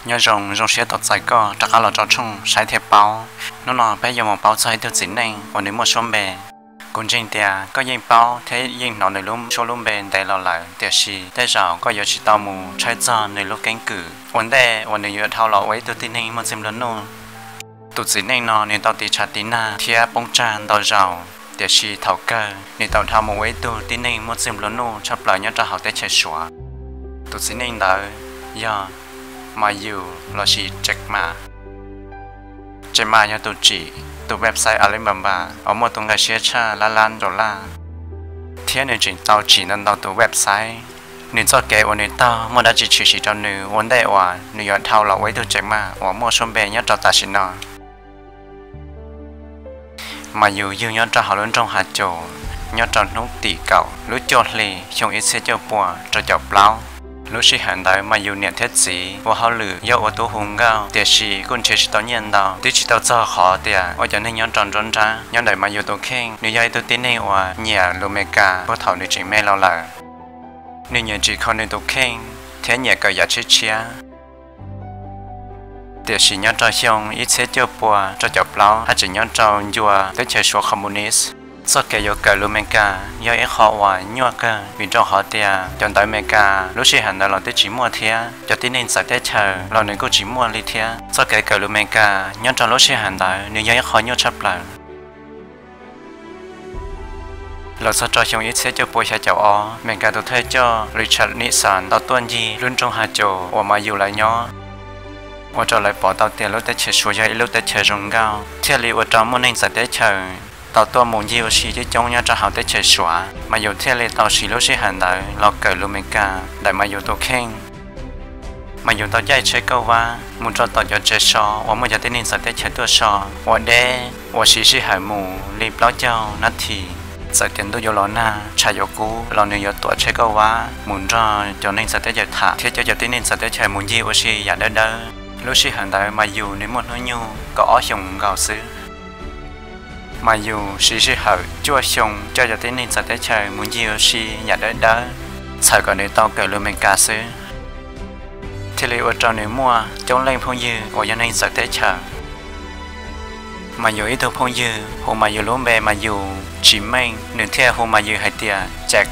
Nyob zoo, zoo siab tau txais koj rov qab los rau tshooj saib thiab paub. Hnub no peb yuav mus paub txog ib tug txiv neej uas nws muaj suab npe. Kuv ntseeg tias koj yeej paub thiab yeej hnov nws lub suab lub npe ntev los lawm, tiam sis tej zaum koj yuav tsis tau mus tshawb txog nws lub keeb kwm ua ntej uas nws yuav dhau los ua ib tug tib neeg muaj txij nplua nuj. Tus txiv neej no nws tau tiv tshav tiv nag thiab poob tsag ntau zaus, tiam sis thaum kawg nws tau dhau mus ua ib tug tib neeg muaj txij nplua nuj tshaj plaws nyob rau hauv teb chaws Suav. Tus txiv neej ntawd yog Mayu lossis Jack Ma. Jack Ma yog tus tsim tus website Alibaba uas muaj tus nqaij siab tshaj lab lab dollar, thiab nws tseem tau tsim ntau ntau tus website. Nws txoj kev uas nws taug muaj dab tsi tshwm sim rau nws ua ntej uas nws yuav dhau los ua ib tug Jack Ma uas muaj suab npe nyob rau tam sim no? Mayu yug nyob rau hauv lub nroog Hav Caus nyob rau hnub tim kaum lub cuaj hli xyoo ib txhiab cuaj pua rau caum plaub. Lub sij hawm ntawd Mayu niam thiab txiv ua hauj lwm yog ua tub hu nkauj, tiam sis kuj nrhiav tsis tau nyiaj ntau, twb tsis tau txog qhov tias ua cov neeg nyob rau nruab nrab. Nyob ntawm Mayu tus kheej, nws yog ib tug tib neeg uas nyiam lus Amelikas puag thaum nws tseem me los lawm. Nws nyiam tsim kho nws tus kheej thiab nyiam kawm yam tshiab tshiab. Tiam sis nyob rau xyoo ib txhiab cuaj pua rau caum plaub haj tseem nyob rau ncua teb chaws Suav Communist. Txoj kev yuav kawm lus Amelikas yog ib qho uas nyuaj kawg, vim rau qhov tias cov ntawv Amelikas lub sij hawm ntawd los twb tsis muaj thiab cov tib neeg txawv teb chaws los nws kuj tsis muaj li thiab. Txoj kev kawm lus Amelikas nyob rau lub sij hawm ntawd nws yog ib qho nyuaj tshaj plaws. Los txog rau xyoo ib txhiab cuaj pua xya caum ob, Amelikas tus thawj coj Richard Nixon tau tuaj ncig lub nroog Hav Caus uas Mayu lawv nyob, ua rau lawv pom tau tias lub teb chaws Suav yog ib lub teb chaws zoo nkauj, thiaj li ua rau muaj neeg txawv teb chaws tau tuaj mus ncig ua si coob coob nyob rau hauv teb chaws Suav. Mayu thiaj li tau siv lub sij hawm ntawd los kawm lus Amelikas ntawm Mayu tus kheej. Mayu tau caij tsheb kauj vab mus rau tom cov tsev so uas muaj cov tib neeg txawv teb chaws tuaj so ua deb, uas siv sij hawm mus li plaub caug nab this. Txawm tias ntuj yuav los nag, tshav yuav kub los nws yuav tuam tsheb kauj vab mus nrog cov neeg txawv teb chaws tham thiab coj cov tib neeg txawv teb chaws mus ncig ua si yam dawb dawb. Lub sij hawm ntawd Mayu nws muaj hnub nyoog kaum ob xyoos nkaus xwb. Mayu siv sij hawm cuaj xyoo coj cov tib neeg txawv teb chaws mus ncig ua si yam dawb dawb, txhawm kom nws tau kawm lus Amelikas xwb, thiaj li ua rau nws muaj coob leej phooj ywg uas yog neeg txawv teb chaws. Mayu ib tug phooj ywg hu Mayu lub npe Mayu tsis meej, nws thiaj hu Mayu hais tias Jack.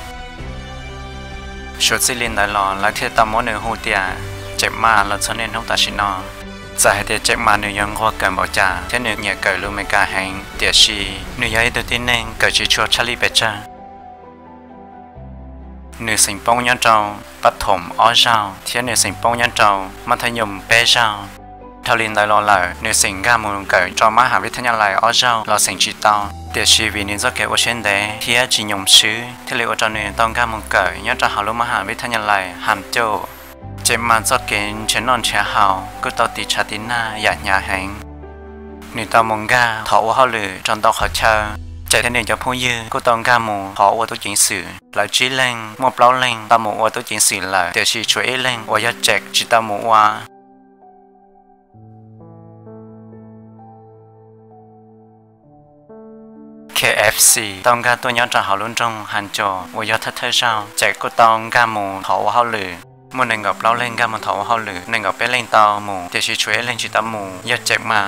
Suav txij li ntawd los lawv thiaj tau muab nws hu tias Jack Ma los txog niaj hnub tam sim no. Txawm hais tias Jack Ma nws yuav nquag kawm npaum cas thiab nws nyiam kawm lus Amelikas heev, tiam sis nws yog ib tug tib neeg kawm tsis tshua tshaj lij pes tsawg. Nws xeem poob nyob rau pab thoom ob zaug thiab nws xeem poob nyob rau mab thab nyoos peb zaug. Dhau li ntawd los lawm, nws xeem nkag mus kawm rau mab ham vib thab nyaj lais ob zaug los xeem tsis tau, tiam sis vim nws txoj kev ua siab ntev thiab tsis nyoo swb thiaj li ua rau nws tau nkag mus kawm nyob rau hauv lub mab ham vib thab nyaj lais Ham Cauj. Jack Ma txoj kev nrhiav noj nrhiav haus kuj tau tiv tshav tiv nag yam hnyav heev. Nws tau mus nkag thov ua hauj lwm rau ntau qhov chaw. Jack thiab nws cov phooj ywg kuj tau nkag mus thov ua tub ceev xwm. Lawv tsib leeg muaj plaub leeg tau mus ua tub ceev xwm lawm, tiam sis tshuav ib leeg uas yog Jack tsis tau mus ua. K F C tau nkag tuaj nyob rau hauv lub nroog Ham Cauj uas yog thawj thawj zaug, Jack kuj tau nkag mus thov ua hauj lwm. Muaj nees nkaum plaub leeg nkag mus thov ua hauj lwm, nees nkaum peb leeg tau mus, tiam sis tshuav ib leeg tsis tau mus, yog Jack Ma.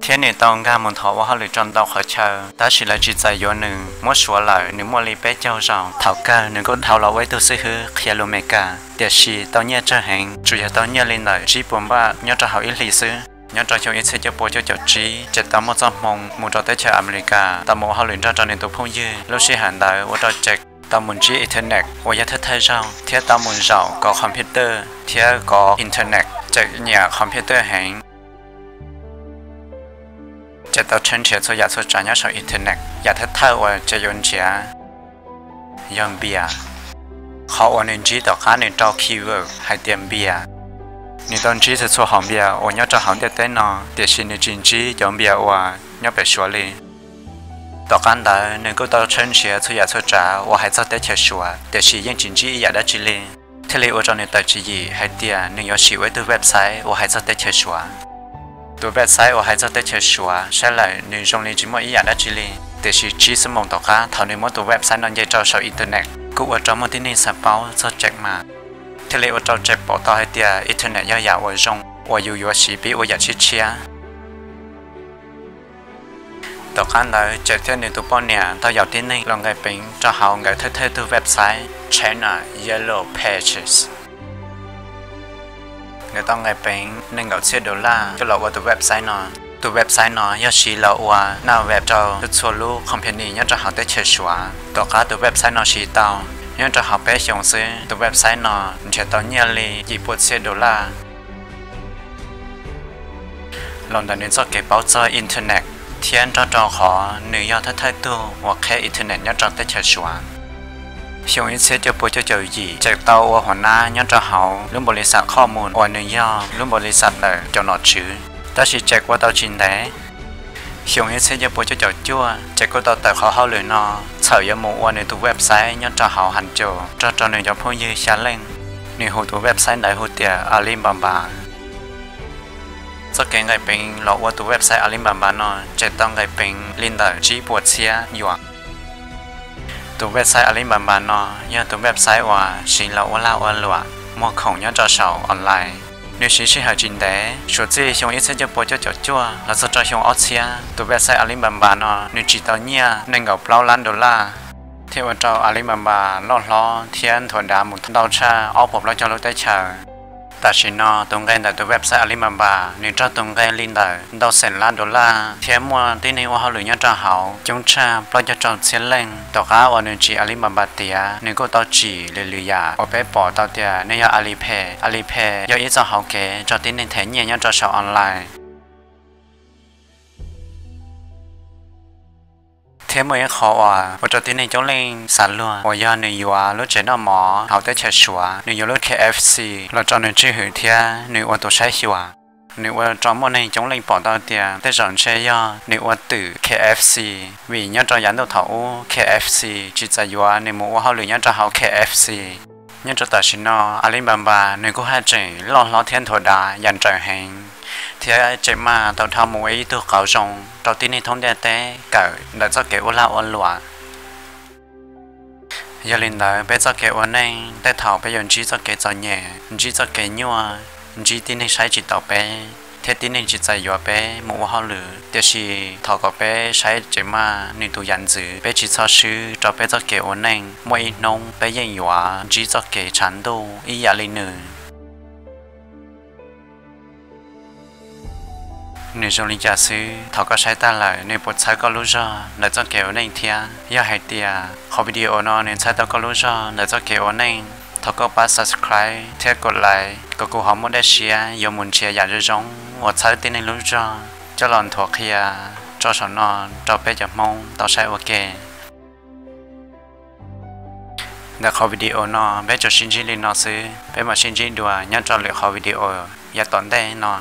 Thiab nws tau nkag mus thov ua hauj lwm rau ntau qhov chaw, tab sis lawv tsis txais yuav nws. Muab suav lawm nws muaj li peb caug zaus. Thaum kawg nws kuj dhau los ua ib tug xib hwb qhia lus Amelikas, tiam sis tau nyiaj tsawg heev, tsuas yog tau nyiaj li ntawm tsib puas npaj nyob rau hauv ib hlis xwb. Nyob rau xyoo ib txhiab cuaj pua cuaj caum tsib, Jack tau muaj txoj hmoo mus rau teb chaws Amelikas, tau mus ua hauj lwm nrog rau nws tus phooj ywg. Lub sij hawm ntawd ua rau Jack tau mus ntsib internet uas yog thawj thawj zaug, thiab tau mus zaum kov computer thiab kov internet. Jack nyiam computer heev. Jack tau tshawb nrhiav txhua yam txhua tsav nyob saum internet. Yam thawj thawj uas Jack yuav nrhiav yog npias. Qhov uas nws ntsib tom qab nws rau keyword hais tias npias. Nws tau ntsib txhua txhua hom npias uas nyob rau hauv ntiaj teb no, tiam sis nws tsis ntsib cov npias uas nyob pem suav li. Tom qab ntawd nws kuj tau tshawb nrhiav txhua yam txhua tsav uas hais txog teb chaws suav, tiam sis yeej tsis ntsib ib yam dab tsi li. Thiaj li ua rau nws tawm tswv yim hais tias nws yuav sim ua ib tug website uas hais txog teb chaws suav. Tus website uas hais txog teb chaws suav saib lawm nws zoo li tsis muaj ib yam dab tsi li, tiam sis tsib xuab moos tom qab thaum nws muab tus website no nce rau saum internet, kuj ua rau muaj tib neeg xav paub txog Jack Ma. thiaj li ua rau Jack pom tau hais tias internet yog yam uas zoo uas yus yuav siv pib ua yam tshiab tshiab. Tom qab ntawd Jack thiab nws tus poj niam tau yaum tib neeg los nqe peev rau hauv nkawd thawj thawj tug website China Yellow Pages. Nkawd tau nqe peev nees nkaum txhiab dollar coj los ua tus website no. Tus website no yog siv los ua naj web rau txhua lub company nyob rau hauv teb chaws Suav. Tom qab tus website no siv tau, nyob rau hauv peb xyoos xwb tus website no nrhiav tau nyiaj li yim pua txhiab dollar. Los ntawm nws txoj kev paub txog internet thiab nrog rau qhov nws yog thawj thawj tug uas qheb internet nyob rau teb chaws Suav. Xyoo ib txhiab cuaj pua cuaj caum yim Jack tau ua hua nab nyob rau hauv lub npaum li xam qhoj mus uas nws yog lub npaum li xam ntawm cov nom tswv. Tab sis Jack ua tau tsis ntev, xyoo ib txhiab cuaj pua cuaj caum cuaj Jack kuj tau tawm qhov hauj lwm no, txhawm yuav mus ua nws tus website nyob rau hauv Has Caus nrog rau nws cov phooj ywg xya leej. Nws hu tus website ntawd hu tias Alibaba. Txoj kev nqe peev los ua tus website Alibaba no Jack tau nqe peev li ntawm tsib puas txhiab yuam. Tus website Alibaba no yog tus website uas siv los ua lag ua luam muag khoom nyob rau saum online. Nws siv sij hawm tsis ntev, suav txij xyoo ib txhiab cuaj pua cuaj caum cuaj los txog rau xyoo ob txhiab, tus website Alibaba no nws tsim tau nyiaj nees nkaum plaub lab dollar, thiab ua rau Alibaba loj hlob thiab nthuav dav mus ntau tshaj ob puas plaub caug lub teb chaws. Tam sim no tus nqe ntawm tus website Alibaba nws raug tus nqe li ntawm ntau xees lab dollar thiab muaj tib neeg ua hauj lwm nyob rau hauv coob tshaj plaub caug rau txhiab leej. Tom qab uas nws tsim Alibaba tiav, nws kuj tau tsim lwm lwm yam uas peb pom tau tias nws yog Alipay. Alipay yog ib txoj hauv kev rau tib neeg them nyiaj nyob rau saum online. Thiab muaj ib qho uas ua rau tib neeg coob leej xav luag uas yog nws yuav lub tsev noj mov hauv teb chaws Suav, nws yuav lub K F C los rau nws tswj hwm thiab nws ua tus saib xyuas. Nws ua rau muaj neeg coob leej pom tau tias tej zaum ntshe yog nws ua twm K F C, vim nyob rau yav ntuj thaum ub K F C tsis txawm yuav nws mus ua hauj lwm nyob rau hauv K F C. Nyob rau tam sim no Alibaba nws kuj haj tseem loj hlob thiab nthuav dav yam nrawm heev, thiab tseem maj tau dhau mus ua ib tug qauv zoo rau tib neeg thoob ntiaj teb kawm ntawm txoj kev ua lag ua luam. Yog li ntawd peb txoj kev ua neej tej thaum peb yuav ntsib txoj kev txom nyem, ntsib txoj kev nyuaj, ntsib tib neeg saib tsis taus peb, thiab tib neeg tsis txawm yuav peb mus ua hauj lwm. Tiam sis thov kom peb saib tsev maj nws tus yam ntxwv, peb tsis txhob swb rau peb txoj kev ua neej, muaj ib hnub peb yeej yuav ntsib txoj kev tshav ntuj ib yam li nws. Nws zoo li cas xwb, thov koj saib tag lawm nws puas txhawb koj lub zog ntawm txoj kev ua neej thiab. Yog hais tias qhov video no nws txhawb tau koj lub zog ntawm txoj kev ua neej, thov koj pab subscribe thiab kom like kom kuv ho muaj dej siab yuav mus nrhiav yam zoo zoo uas txhawb tib neeg lub zog coj los nthuav qhia rau saum no rau peb cov Hmoob tau saib ua ke. Ntawm qhov video no peb tsuas sib ntsib li no xwb, peb mam sib ntsib dua nyob rau lwm qhov video yav tom ntej no.